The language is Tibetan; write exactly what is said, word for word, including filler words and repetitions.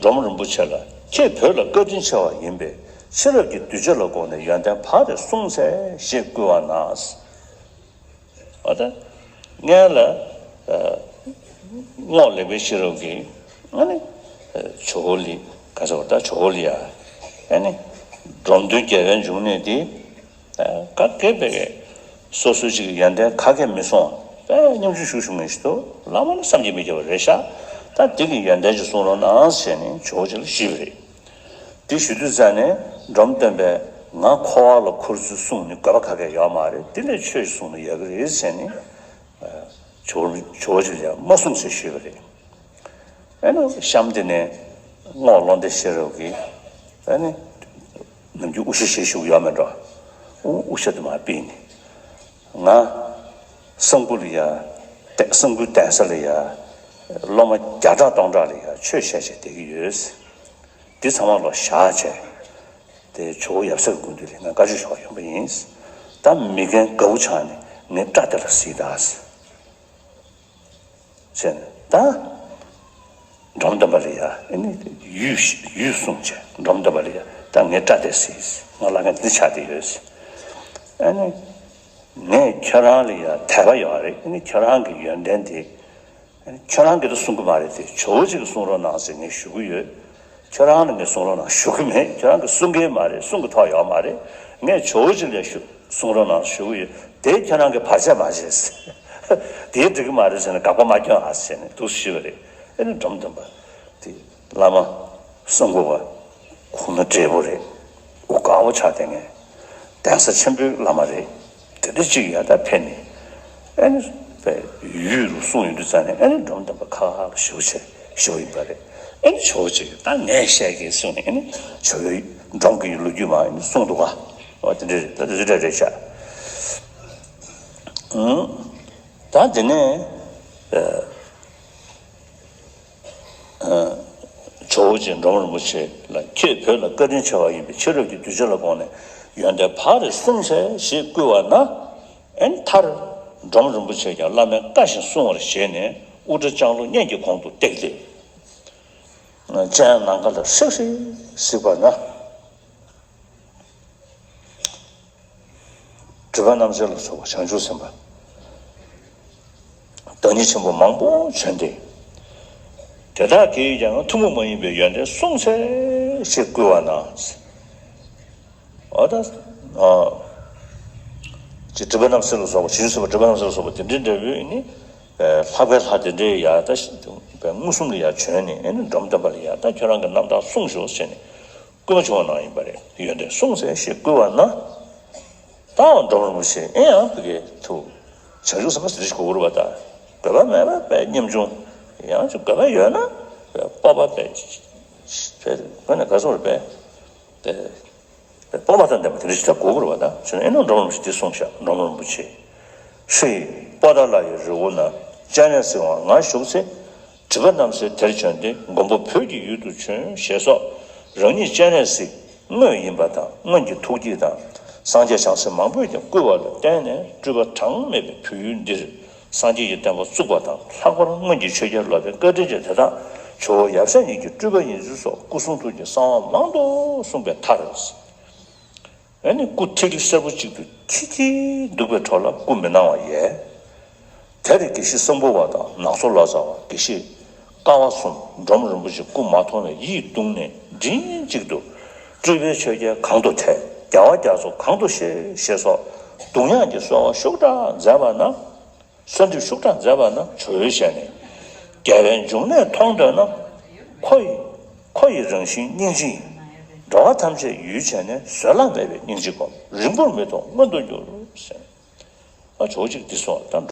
འབྲོམ་རིན་པོ་ཆེ་ལ། ཁྱེད་བོད་ལ་བཀའ་དྲིན་ཆེ་བ་ཡིན་པས་ཕྱི་རབས་ཀྱི་གདུལ་བྱ་ལ་དགོངས་ནས་ཡོན་ཏན་བག་རེ་གསུངས་འཚལ་ཞེས་བསྐུལ་བ་ན། འོ་ད་སྔོན་ལ་རྔོག་ལེགས་པའི་ཤེས་རབ་ཀྱིས་ཨ་ནི་ཇོ་བོ་ལི་ག་ཟེར་བ་ད་ཇོ་བོ་ལི་ཡ་ཨ་ནི་འབྲོམ་སྟོན་རྒྱལ་བའི་འབྱུང་གནས་འདི་ག་གེ་བེ་གེ་སོ་སོའི་ཅིག་ཡོན་ཏན་ག་གེ་མི་གསུང་བས་ཉམ་ཆུང་ཞུ་ཞུ་ངེས་ཤིག་ཏུ་བླ་མ་ནི་བསམ་གྱིས་མི་ཁྱབ་པ་རེད་ཤག་ད་འདི་གི་ཡོན་ཏན་ཅིག་གསུང་རོགས་གནང་ཞེས་ནི་ཇོ་བོ་ཅིག་ལ་ཞུས་པ་རེད། དེ་ཞུ་དུས་ཙ་ནས་འབྲོམ་སྟོན་པས་ང་འཁོར་བ་ལ་འཁོར་ཚུལ་གསུངས་ནས་དགོས་པ་ག་གེ་ཡོད་མ་རེད། དེ་ལས་ཆོས་ཤིག་གསུངས་ན་ཡག་གི་རེད་ཟེར་ནས་ཇོ་བོ་ཇོ་བོ་ཅིག་ལ་མ་གསུངས་ཟེར་ཞུས་པ་རེད། ཨ་ནི་གཤམ་དེ་ནས་རྔོག་ལོ་འདས་ཤེས་རབ་ཀྱིས་ཨ་ནི་ནམ་རྒྱུན་དབུ་ཞྭ་བཞེས་བཞུགས་ཡོད་མེད་འགྲོ། དབུ་ཞྭ་དེ་མར་ཕུད་ནས་ང་གསང་ཕུ་ལ་ཡ་གསང་ཕུའི་གདན་ས་ལ་ཡ་སློབ་མ་བརྒྱ་ཕྲག་སྟོང་ཕྲག་ལ་ཡ་ཆོས་བཤད་བྱས་བསྡད་ཀྱི་ཡོད། འདི་ཚང་མ་ལོག་བཞག་བྱས་དེ་ཇོ་བོ་ཡབ་སྲས་ཀྱི་སྐུ་མདུན་ལ་ང་བཀའ་ཆོས་ཞུ་བར་ཡོང་པ་ཡིན། ད་མི་རྒན་དགའ་བོ་ཆགས་ནས་ངའི་སྐྲ་དེ་ལ་གཟིགས་དང་ཟེར་ནས་ད་འབྲོམ་སྟོན་པ་ལ་ཡ་ཨ་ནི་ཡུས་ཡུས་གསུངས་བྱས་འབྲོམ་སྟོན་པ་ལ་ཡ་ད་ངའི་སྐྲ་དེ་གཟིགས། ང་ལ་ངས་འདི་ཆགས་བསྡད་ཡོད། ཨ་ནི་ངས་ཁྱོད་རང་ལ་ཡ་དད་པ་ཡོད་རེད། ཨ་ནི་ཁྱོད་རང་གི་ཡོན་ཏན་དེ། ཁྱོད་རང་གིས་ད་གསུང་གི་མ་རེད་དེ་ཇོ་བོ་ཅིག་གིས་གསུང་རོགས་གནང་ཟེར་ངས་ཞུ་གི་ཡོད། ཁྱོད་རང་ལ་ངས་གསུང་རོགས་གནང་ཞུ་གི་མེད། ཁྱོད་རང་གིས་གསུང་གི་མ་རེད། གསུང་གི་ཐོག་ཡོད་མ་རེད། ངས་ཇོ་བོ་ཅིག་ལ་ཞུ་གསུང་རོགས་གནང་ཞུ་གི་ཡོད། དེ་ཁྱོད་རང་གིས་བར་ཆད་མ་བྱེད་ཟེར། དེ་འགྲིག་གི་མ་རེད་ཟེར་ནས་དགག་པ་མ་སྐྱོན་ཨ་ཟེར་ནས་འདུག་ཞུས་པ་རེད། ཨེ་ནི་འབྲོམ་སྟོན་པ་དེ་བླ་མ་གསང་ཕུ་བ་ཁོང་ན་འབྲས་བུ་རེད། འུ་དགའ་བོ་ཆགས་དེ་ངས་གདན་ས་ཆེན་པོའི་བླ་མ་རེད། དེ་འདྲ་ཅིག་ཡ་ད་ཕེབས་ནས་ཨེ་ནི་པའི་ཡུལ་རུ་གསུང་ཡོང་དུས་ཙ་ནས་ཨེ་ནི་འབྲོམ་སྟོན་པ་ཁ་ཁ་ལ་ཞུ་བྱས་ཞུ་ཡིན་པ་རེད། ཨེ་ནི་ཇོ་བོ་ཅིག་ད་ངས་བཤད་ཀྱིན་གསུངས་ནས་ཨེ་ནི་ཇོ་བོའི་འབྲོམ་གྱི་ལོ་རྒྱུས་མ་ཨེ་ནི་གསུང་འདུག་ག་འོ་དེ་འདྲ་རེད། ད་དེ་འདྲ་རེད་ཤག་ཨང་། ད་དེ་ནས་ཨ། ཇོ་བོ་རྗེ་འབྲོམ་རིན་པོ་ཆེ་ལ་ཁྱེད་བོད་ལ་བཀའ་དྲིན་ཆེ་བ་ཡིན་པས་ཕྱི་རབས་ཀྱི་གདུལ་བྱ་ལ་དགོངས་ནས་ཡོན་ཏན་བག་རེ་གསུངས་འཚལ་ཞེས་བསྐུལ་བ་ན། ཨེ་ནི་མཐར་འབྲོམ་རིན་པོ་ཆེ་ཀྱང་བླ་མས་བཀའ་བཞིན་གསུང་བར་བཞེད་ནས་དབུ་སྐྲ་ལྕང་ལོ་སྔོན་གྱི་གོང་དུ་བཏེགས་ཏེ། སྤྱན་ནམ་མཁའ་ལ་ཧྲིག་ཧྲིག་གཟིགས་པ་ན། སྒྲིབ་པ་རྣམ་སེལ་ལ་སོགས་པ་བྱང་ཆུབ་སེམས་དཔའ་བདག་ཉིད་ཆེན་པོ་མང་པོ་བྱོན་ཏེ། དེ་དག་གིས་ཀྱང་ཐུན་མོང་མ་ཡིན་པའི་ཡོན་ཏན་གསུངས་འཚལ་ཞེས་བསྐུལ་བ་ན། འོ་ད་ཅི་སྒྲིབ་པ་རྣམ་སེལ་ལ་སོགས་པ་བྱང་ཆུབ་སེམས་དཔའ་སྒྲིབ་པ་རྣམ་སེལ་ལ་སོགས་པ་དེ་འདྲའི་འབྲས་བུ་ནི་ལྷག་པའི་ལྷ་དེ་འདྲའི་ཡ་ད་མངོན་སུམ་ལ་ཡ་བྱོན་ནས་ཨེ་ནི་འབྲོམ་སྟོན་པ་ལ་ཡ་ད་ཁྱོད་རང་གི་རྣམ་ཐར་གསུངས་ཤོག་ཟེར་ནས། སྐུལ་མ་བྱུང་བ་ནང་ཡིན་པ་རེད། ཡོན་ཏན་གསུངས་ཟེར་ཞེས་བསྐུལ་བ་ན། ད་འོ་འབྲོམ་རིན་པོ་ཆེ་ཨེ་ཡང་བི་གའི་ཐུགས། བྱང་ཆུབ་སེམས་དཔའ་ཟེར་ཞིག་གོ་དགོས་རེད་པ། ད་དགོས་པ་མེད་པ་པའི་ཉམ་ཆུང་། ཡང་ཅིག་དགོས་པ་ཡོད་ན་སྤོབས་པ་པའི་པའི་དགོས་ན་ག་ཚོད་རེད་པས། པའི་སྤོབས་པ་དང་ལྡན་པ་དེ་འདྲ་ཞིག་ད་དགོས་ཀྱི་རེད་པ། ད་བྱས་ན་ཨེ་ནོ་འབྲོམ་རིན་པོ་ཆེ་འདི་གསུངས་ཤག་འབྲོམ་རིན་པོ་ཆེ། ཧྲཱི། པོ་ཏཱ་ལ་ཡི་རི་བོ་ན་སྤྱན་རས་གཟིགས་དབང་ང་བཞུགས་ཚེ། སྒྲིབ་པ་རྣམ་སེལ་དེར་བྱོན་ཏེ་མགོན་པོ་བོད་ཀྱི་ཡུལ་དུ་བྱོན་ཞེས་སོགས་རང་ཉིད་སྤྱན་རས་གཟིགས་དངོས་ཡིན་པ་དང་སྔོན་གྱི་ཐུགས་བསྐྱེད་དང་སངས་རྒྱས་བྱང་སེམས་མང་པོས་ཀྱང་བསྐུལ་བ་ལ་བརྟེན་ནས་སྤྲུལ་པ་གྲངས་མེད་པའི་བོད་ཡུལ་འདིར་སངས་རྒྱས་ཀྱི་བསྟན་པ་བཙུགས་པ་དང་ལྷག་པར་སྔོན་གྱི་ཆོས་རྒྱལ་ལོ་པཎ་བཀའ་དྲིན་ཅན་དེ་དག་ཇོ་བོ་ཡབ་སྲས་ཉིད་ཀྱི་སྤྲུལ་པ་ཡིན་ཚུལ་སོགས་སྐུ་གསུང་ཐུགས་ཀྱི་གསང་བ་མང་དུ་གསུངས་པའི་མཐར། ཨེ་ནི་སྐུ་ཐིག་ལེ་སེར་པོ་གཅིག་ཏུ་ཆི་ཆི་འདུག་པའི་འཕྲོ་ལ་སྐུ་མི་སྣང་བ་ཡལ། དེར་དགེ་བཤེས་སམ་བྷོ་བ་དང་ནག་ཚོ་ལོ་ཙཱ་བ་དགེ་བཤེས་ཀ་བ་གསུམ་འབྲོམ་རིན་པོ་ཆེ་སྐུ་མ་མཐོང་བས་ཡིད་གདུང་ནས་མགྲིན་གཅིག་ཏུ། སྤྲུལ་པའི་ཆོས་རྒྱལ་གང་དུ་ཐལ། རྒྱལ་བ་རྒྱ་མཚོ་གང་དུ་གཤེགས། ཞེས་སོགས་གདུང་དབྱངས་ཀྱི་གསོལ་བ་ཤུགས་དྲག་མཛད་པ་ན། གསོལ་འདེབས་ཤུགས་དྲག་མཛད་པ་ན་ཇོ་བོའི་ཞལ་ནས། རྒྱལ་བའི་འབྱུང་གནས་མཐོང་འདོད་ན། ཁོ་ཡི་ཁོ་ཡི་རང་བཞིན་སྙིང་རྗེ་ཡིན། འགྲོ་བ་ཐམས་ཅད་ཡུལ་བྱས་ནས། བཟོད་གླགས་མེད་པའི་སྙིང་རྗེ་སྒོམ། རིང་པོར་མི་ཐོགས་མངོན་དུ་འགྱུར། ཟེར། ཨ་ཇོ་བོ་གཅིག་འདི་སོང་ད་